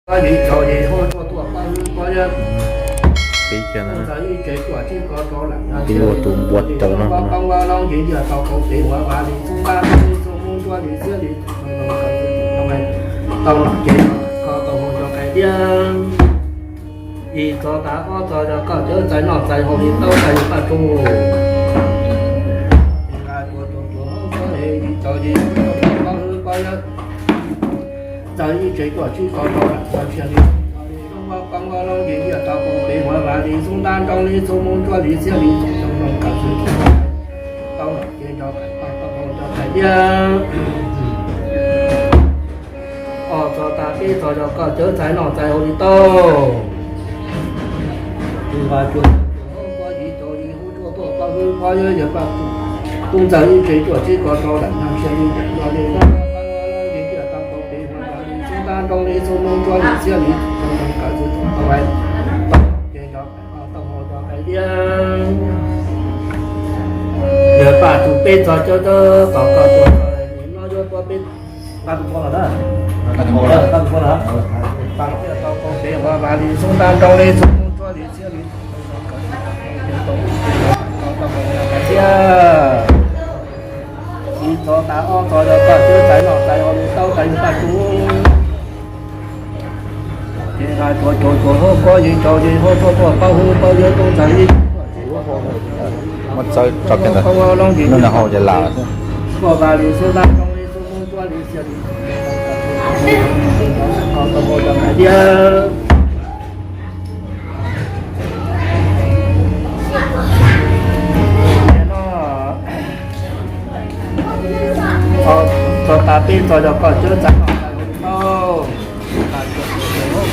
Pib ua tus npua cawv no. Ib txog tas ob txog yog koj cawv txais noj txais haus li taub txais yus paj tsuj. Txawm ib tsev tuaj tsib qhov rau lam txog nrhiav li, zoo ua qoob ua loo ces yog tau koom pem huav vas li xub ntab nroo li xub mub ntsuab li xiab li txoom zoo zoo kawm xwm txheej tau los ces nrog pem paj tau hau nrog thais liab. Ob txog tas peb txog yog koj cawv txais noj txais haus li taub. Tus vas cuag ua yim rau yim hu tuaj tuaj paj hwb pab yawg yawg paj tub ntxawg ib tsev tuaj tsib qhov rau lam txog nrhiav li los li los li yog tau koom pem huav vas li xub ntab nroo li xub mub ntsuab li xiab li txoom zoo zoo kawm xwm txheej tau los ces nrog pem paj tau hau nrog thais liab. Yawg paj tug peb txog cawv tawb tom koj tuaj txog nim no yuav tuaj peb paj tug poj los na. Paj tug poj los na. Paj tug poj los na. Peb huav vas li xub ntab nroo li xub mub ntsuab li xiab li txoom zoo zoo kawm xwm txheej tau los ces nrog pem paj tau hau nrog thais liab. Ib txog tas ob txog yog koj cawv txais noj txais haus li taub txais yus paj tsuj. Ces nqa tsuav tsuav tsuav hauv kuab yim rau yim hauv tuaj tuaj pab hwb pab yawg tub ntxawg ib muab txawb tso kiag ntawd, lub nws hau ces lam xwb. Koj vas li xub ntab nroo li xub mub ntsuab li xiab li txoom zoo zoo kawm xwm txheej tau los ces nrog pem paj tau hau nrog thais liab. Nim no txog tas peb txog yog koj cawv txais noj txais haus li taub.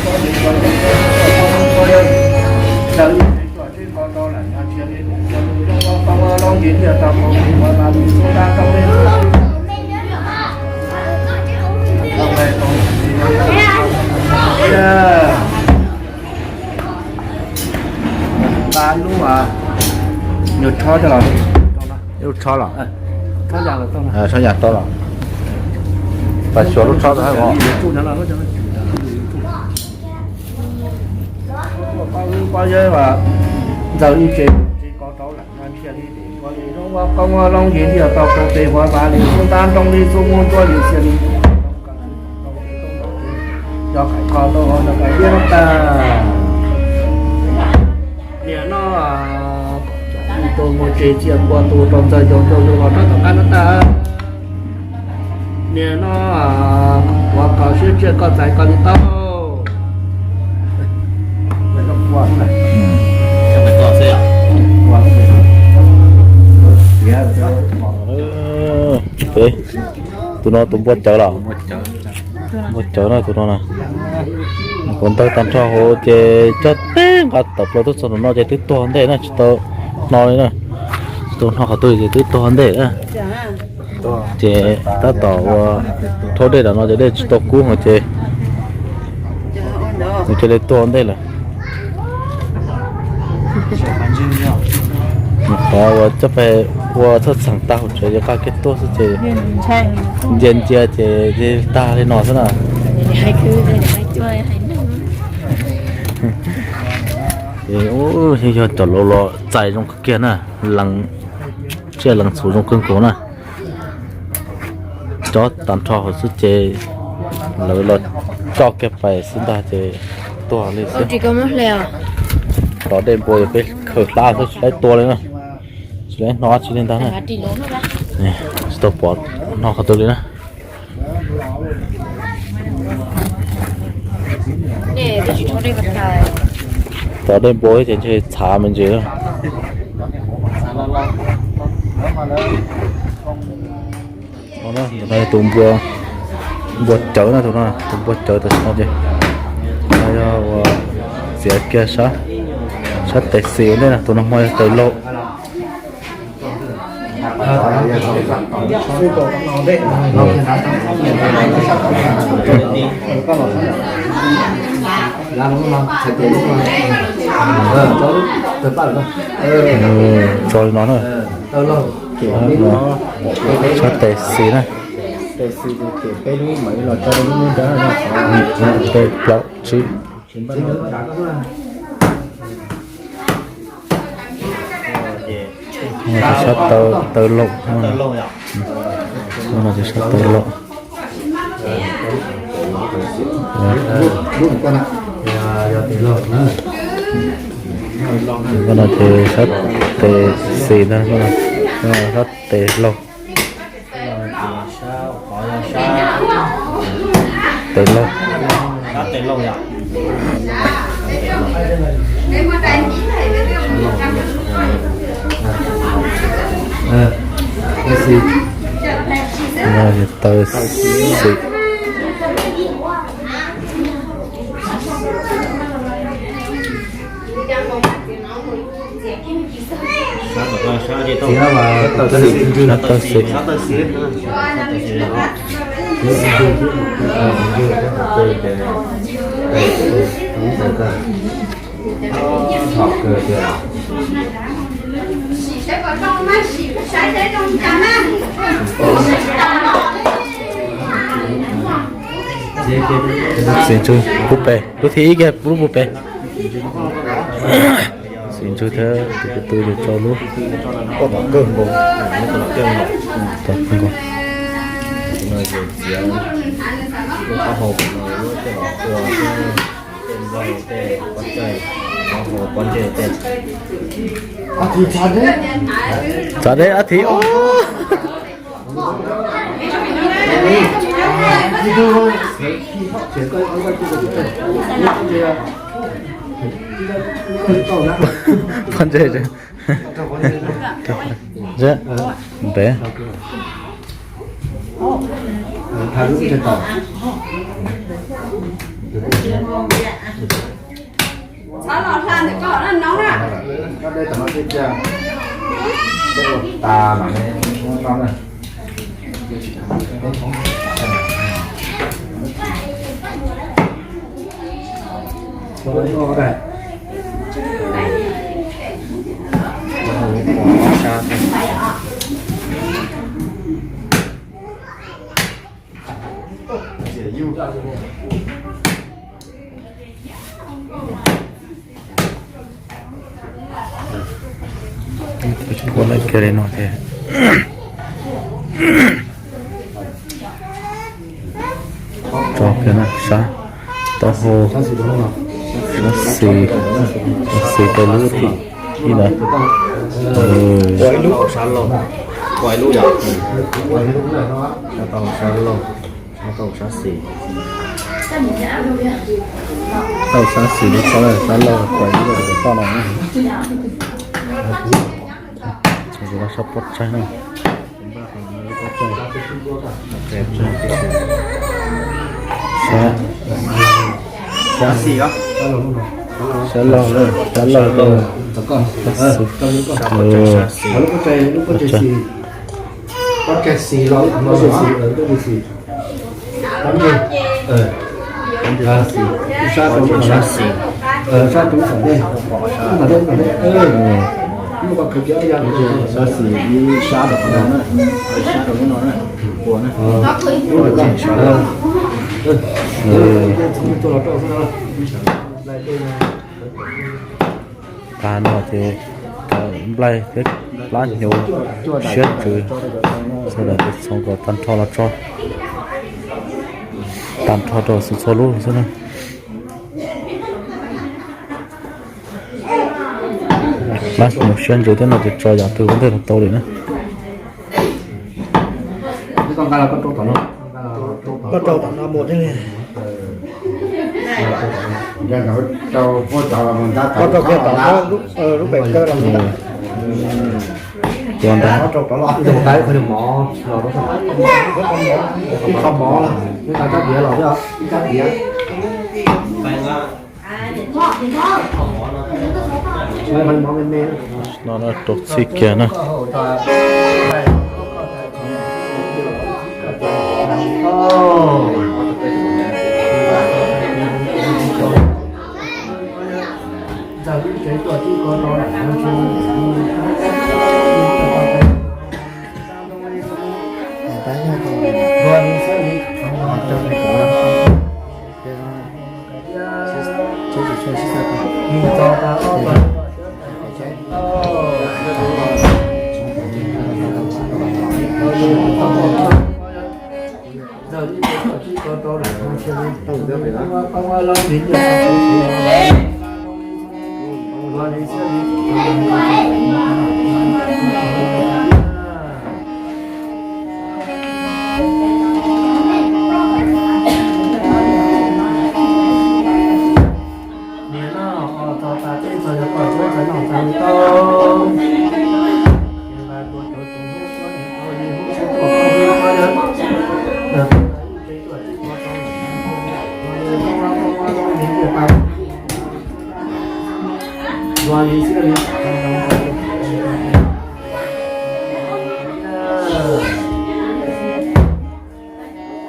Ntawd ib tsev tuaj tsib qhov rau lam txog nrhiav li los zoo ua qoob ua loo ces yog tau koom pem huav vas li xub ntab nroo li xub mub ntsuab li xiab li txoom zoo zoo kawm xwm txheej tau los ces nrog pem paj tau hau nrog thais liab. Nqa lub, lub tshob coj los, lub tshob los, tshob yas tau los, tas xyuas lub tshob tau hab os. Ntxawg ib tsev tsis kov rau lam nrhiav li tes ua li zoo ua qoob ua loo ces yog tau koom pem huav vas li xub ntab nroo li xub mub ntsuab li xiab li zoo zoo kawm xwm txheej tau los ces nrog pem paj tau hau nrog thais liab tag. Nim no tus mus tsev txias npua tus rau ntxawg caum caum yus los rau tom qab no tag. Nim no ua koj siab tsiaj koj txais koj li taub. Tus no tus npua cawv los? Npua cawv na tus no na. Kuv ntawd tag nrho hauv ces coj teb nqa tawm plaws tuaj txog ntawm no ces twb tuag ntej na, tsis tau hno li na. Tsis tau hno qhov twg ces twb tuag ntej na. Ces tab tom ua rhaub dej ntawm no ces dej tsis tau kub heev ces nws cia li tuag ntej lawm. Qhov uas coj pais ua thaj txheem tag hauv tsev ces nqa kiag tuaj xwb ces ncia ncia ces tag li no xwb na. Ces yog cov laus los txais zoo kawg kiag na, lees tsiaj lees txhu zoo kawg nkaus na. Cov tag nrho hauv xwb ces lawv los coj kiag pais xwb ntag ces tuag li xwb. Rov dej npua peb khaws hlab xwb tsis laib tua li na, tsis laib hno dab tsi li ntag na. Tsis tau pom hno qhov twg li na. Rov dej npua ces ntshe txhav me ntsis. Tus npua, npua cawv na, tus no tus npua cawv tam sim no ces yog ua txiav kiag sab tes xis ua ntej na, tus no hmo yog taws laug. Tso li no na. Sab tes xis na. Tes xis ces peb lub mam li los tso lub nrab no. Tes plaub tsib. Sab taw laum. No ces sab taw laum. No ces sab tes xis ntag, sab tes laug. Tes laug. Taw xis. Taw xis. Xis ntswg pub pes, lub thib ib kiag lub pub pes. Xis ntswg thiab tus ko tw ces tso lub tom kawg nkaus. Txav deb ab thiv os. Poj ntseg npem. Ua lawm kiag li no thiab. Tso kiag na, sab taub hau, sab xis, sab xis rau lub thib ib ntawd. Ua ib lub, ua ib lub yom. Sab taub hau sab laug, sab taub hau sab xis. Taub hau sab xis lub txhob, sab laug ua ib lub txhob no. Sab pob tsaig na. Sab, sab xis, sab laug, sab laug, sab xis. Sab xis ib sab rau no na, ib sab rau lub no na, ua na. Tag no ces nplaig thiab plab hnyuv siab ntsws, sawv daws txhoov kom tag nrho los tso, tag nrho rau xwb txhua lub xwb na. Plab hnyuv siab ntsws thiab no ces tso yam twg ua ntej los tau li na. Koj rau tom no mus thiab li. Koj rau kiag tom no, lub pem kawg los mus. Ua ntawd. Ib qho mov, ib qho kab diav los thiab, ib kab diav. No rau txhij kiag na. Niam no, txog tas tej txog yog koj txhob txais noj txais tau.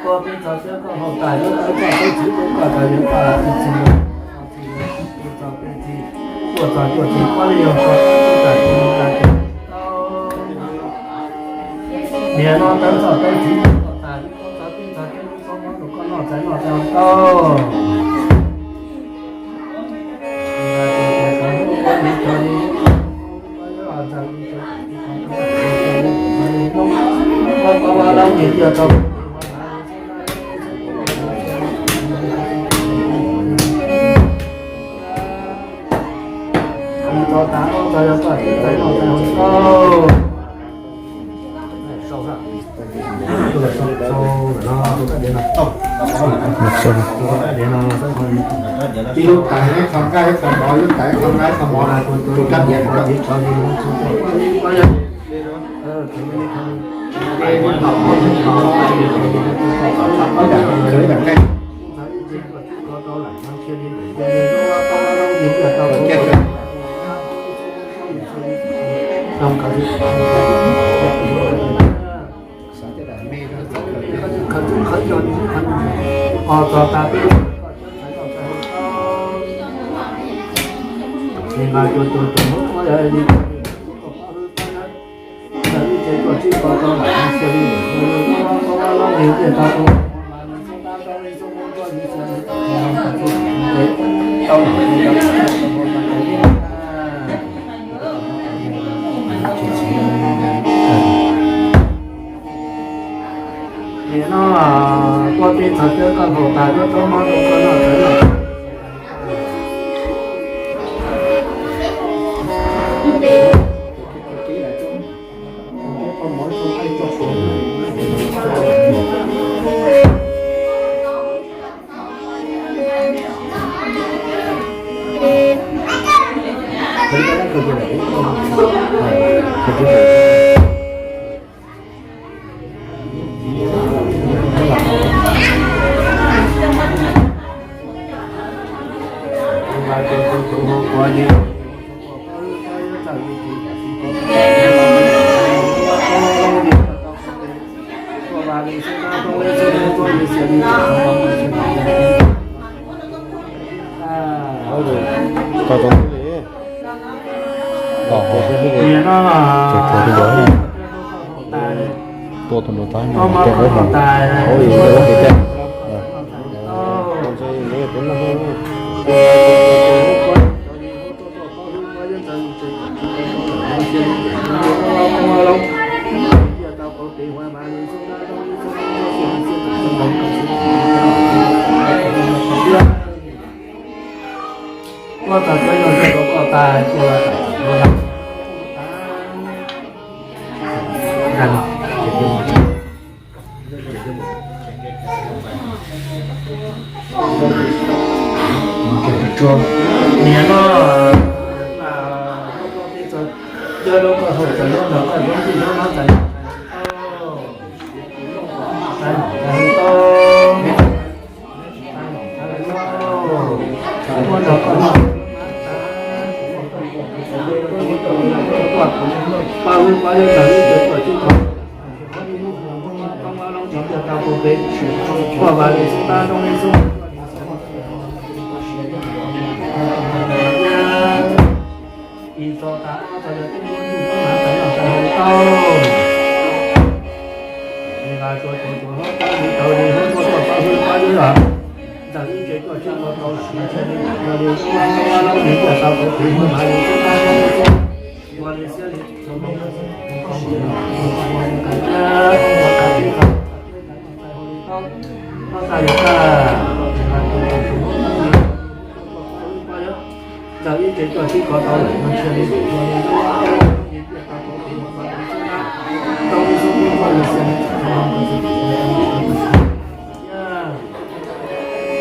Koj peb txog xwb koj haus tas yuav tau koj peb txiv, koj tas yuav tau ib txiv, txiv, peb txog peb txiv, tuaj txog cuaj txiv, koj li yog koj tas tas tas tas. Niam no tau txog tau txiv koj tas, koj txog peb txog peb, koj noj txais noj txais tau. Ib lub tais ib qho nqaij ib qho mov, ib lub tais ib qho nqaij ib qho mov na, tus tus kab diav na. Nim no koj peb txog cov koj haus tas, koj txhob mob rau koj noj txais noj. Tua tus nraud, tua tus nraud tas, tua nraud tas. Koj tas, koj yog koj tas, koj tas. Niam no, Ntawm ib tsev tuaj sib kov tau lawm no ntsia li,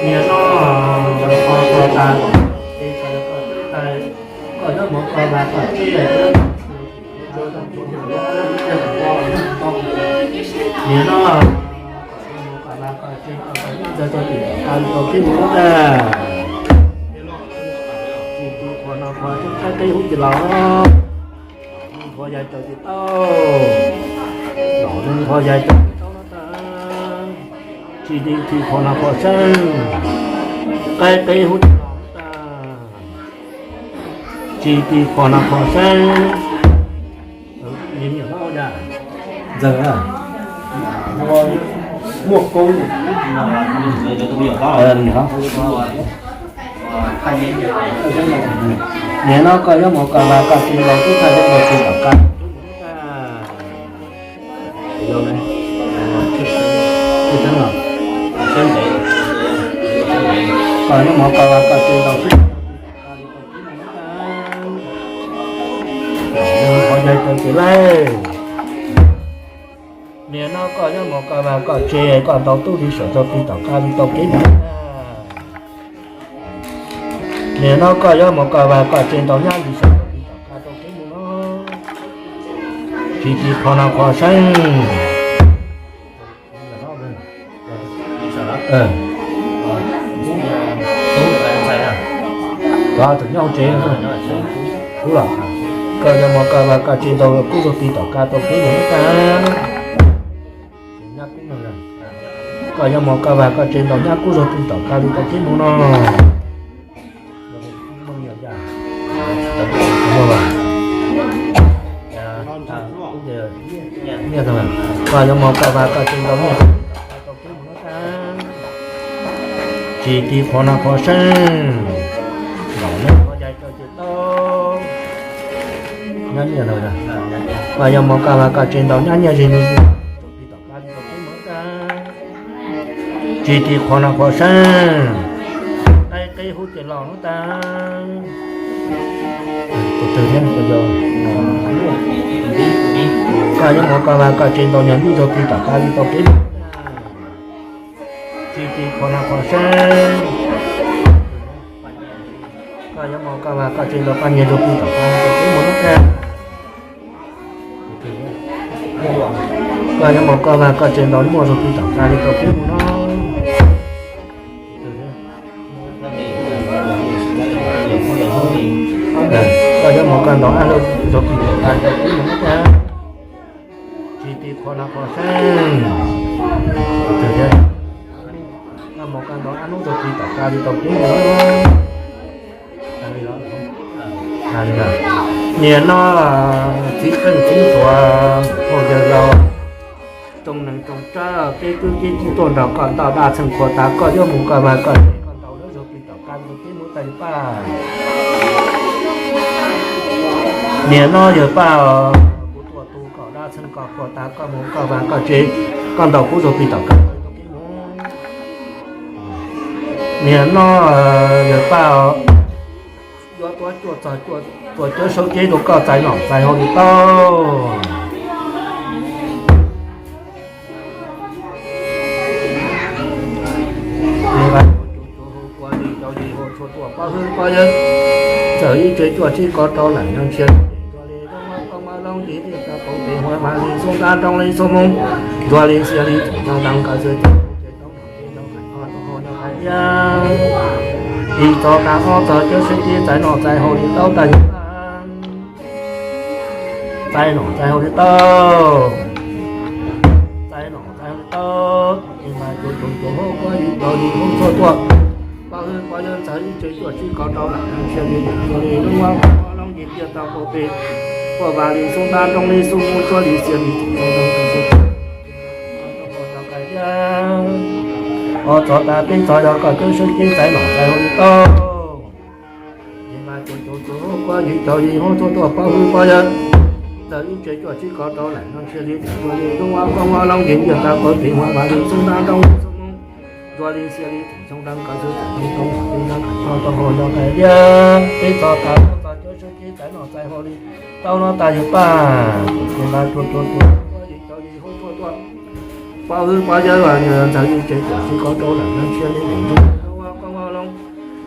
niam no, koj tas, koj nyob mov koj vas koj tseg. Niam no, koj nyob mov koj vas koj tseg, koj nyob ntawd txog tim tau tau peb mus ntag. Tsis tim qhuas no qhuas tseg, qaib qeb hub tsis los, qhuas yaig tawm tsis tau, los qhuas yaig tawm tsis tau no tas. Tsis tim tim qhuas no qhuas tseg, qaib qeb hub tsis los tas. Tsis tim qhuas no qhuas tseg. Ntxawg, muaj koob. Niam no koj nyob mov koj vas koj tseg ntau tub thaj yeeb ntau tsis tom qab. Koj nyob mov koj vas koj tseg ntau tub, qhov yog tau kev lawm. Niam no koj nyob mov koj vas koj tseg koj ntau tub li saum txog plig tom qab li tau kev mus. Niam no koj nyob mov koj vas koj tseg ntau nyab li saum txog plig tom qab tau kev mus no. Tsis tim qhuas no qhuas tseg. Koj tseem nyob hauv tsev, koj nyob mov koj vas koj tseg ntau kub txog plig tom qab tau kev mus no tas. Koj nyob mov koj vas koj tseg ntau nyab kub txog plig tom qab li tau kev mus no. Koj nyob mov koj vas koj tseg ntau nyab kub txog plig tom qab tau kev mus no tas. Tsis tim qhuas no qhuas tseg. Los neb qhuas yais tau ces tau. Nyab nyiaj ntawd, koj nyob mov koj vas koj tseg ntau nyab nyiaj ze li tau plig tom qab li tau kev mus no tas. Tsis tim qhuas no qhuas tseg. Qaib qeb hub ces los no tas. Koj nyob mov koj vas koj tseg ntau nyuag ntuj txog plig tom qab li tau kev mus. Tsis tim qhuas no qhuas tseg. Koj nyob mov koj vas koj tseg ntau paj nyiag txog plig tom qab li tau kev mus no tas. Koj nyob mov koj vas koj tseg ntau muaj txog plig tom qab li tau kev mus no. Koj nyob mov koj ntau ab lub txog plig tom qab li tau kev mus no tas. Tsis tim qhuas no qhuas tseg. Koj nyob mov koj ntau ab lub txog plig tom qab li tau kev mus no. Niam no, txiv qeej txiv tuam, hauj yawg laus, tsoom nees tsoom tsab, peb kwv tij tuaj nrog koj ntau dab txheej qhuas tas koj yuav mus koj vas koj tseg koj ntau lub zog plig tom qab li tau kev mus tas li paj. Niam no yawg paj, kuv tuaj tu koj dab txheej koj qhuas tas koj mus koj vas koj tseg koj ntau kub zog plig tom qab li tau kev mus. Niam no yawg paj, yuav tuav cuaj txog cuaj tuam cawv saub cev rau koj txais nom txais hauj li tau. Ua li rau li hu txhua tuaj pab hwb pab yawg, txawm ib tsev cuaj tsib kov rau lam nyob ntshiab, ua li roob mab koob mab loob tiv tiaj tau qaum pem huab mas li xub ntab roob li xub moos, ua li xia li txawm nyob ntav nqaws xwb ces tau ces tau qhais qhov tau hau nyob qhais iab, ib txog tas ob txog cawv saub cev txais nom txais hauj li tau tas yawg paj. Txais nom txais hauj li tau, txais nom txais hauj li tau. Es mas tsuav tsuav tsuav hauv kuab yim rau yim hauv txhua tuaj, pab hwb pab yawg txawm ib tsev cuaj tsib kov rau lam nyob ntshiab li ua li roob mab koob mab loob tiv tiaj tau qaum pem huab mas li xub ntab roob li xub moos, ua li xia li txawm nyob ntav nqaws xwb ces tau qhais iab. Ob txog tas peb txog yog koj cov sab kev txais nom txais hauj lwm tau. Ces nqa cuag cuag cuag hauv kuav yig cov yig hauv tshuaj tuaj pab hwj pab yawg, ntxawm ib tsev cuaj tsib koj rau lam no ntsia li tus ntsuag li zoo ua koob ua loo ces ntiaj teb qhuav pem huav vas li xub ntab nroo li xub moos, ntsuag li xia li tsoom xyoo dab koj xwb tsoom xyoo tau lam li no koj tau hauj lwm kais liab. Peb txog tas peb txog cov sab kev txais nom txais hauj lwm tau no tas yawg pab, ces nqa cuag cuag cuag hauv kuav yig cov yig hauv tshuaj tuaj pab hwj pab yawg, ntxawm ib tsev cuaj tsib koj rau lam no ntsia li tus ntsuag zoo ua koob ua loo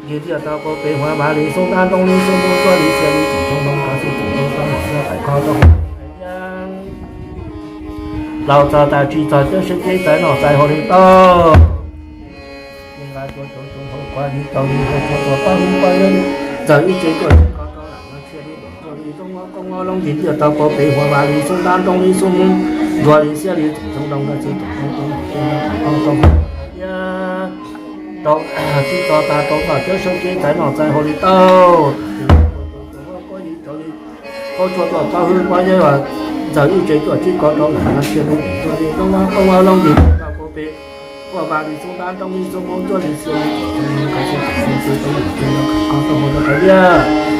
ces ntiaj teb qhuav pem huav vas li xub ntab nroo li xub moos, ntsuag li xia li tsoom xyoo dab koj xwb tsoom xyoo tau lam li no koj tau hauj lwm kais liab. Laus txog tas tsis txog cov sab kev txais nom txais hauj lwm tau. Ces nqa cuag cuag cuag hauv kuav yig cov yig hauv tshuaj tuaj pab hwj pab yawg, ntxawm ib tsev cuaj tsib koj rau lam no ntsia li tus ntsuag li zoo ua koob ua loo ces ntiaj teb qhuav pem huav vas li xub ntab nroo li xub moos, ntsuag li xia li tsoom xyoo dab koj xwb tsoom xyoo tau lam li no koj tau hauj lwm kais liab. Rau, peb txog tas rau txog cov sab kev txais nom txais hauj lwm tau. Hauv tshuaj tuaj pab hwj pab yawg, ntxawm ib tsev cuaj tsib koj rau lam no ntsia li tus ntsuag li zoo ua koob ua loo ces ntiaj teb qhuav pem huav vas li xub ntab nroo li xub moos, ntsuag li xia li tsoom xyoo dab koj xwb tsoom xyoo tau lam li no koj tau hauj lwm kais liab.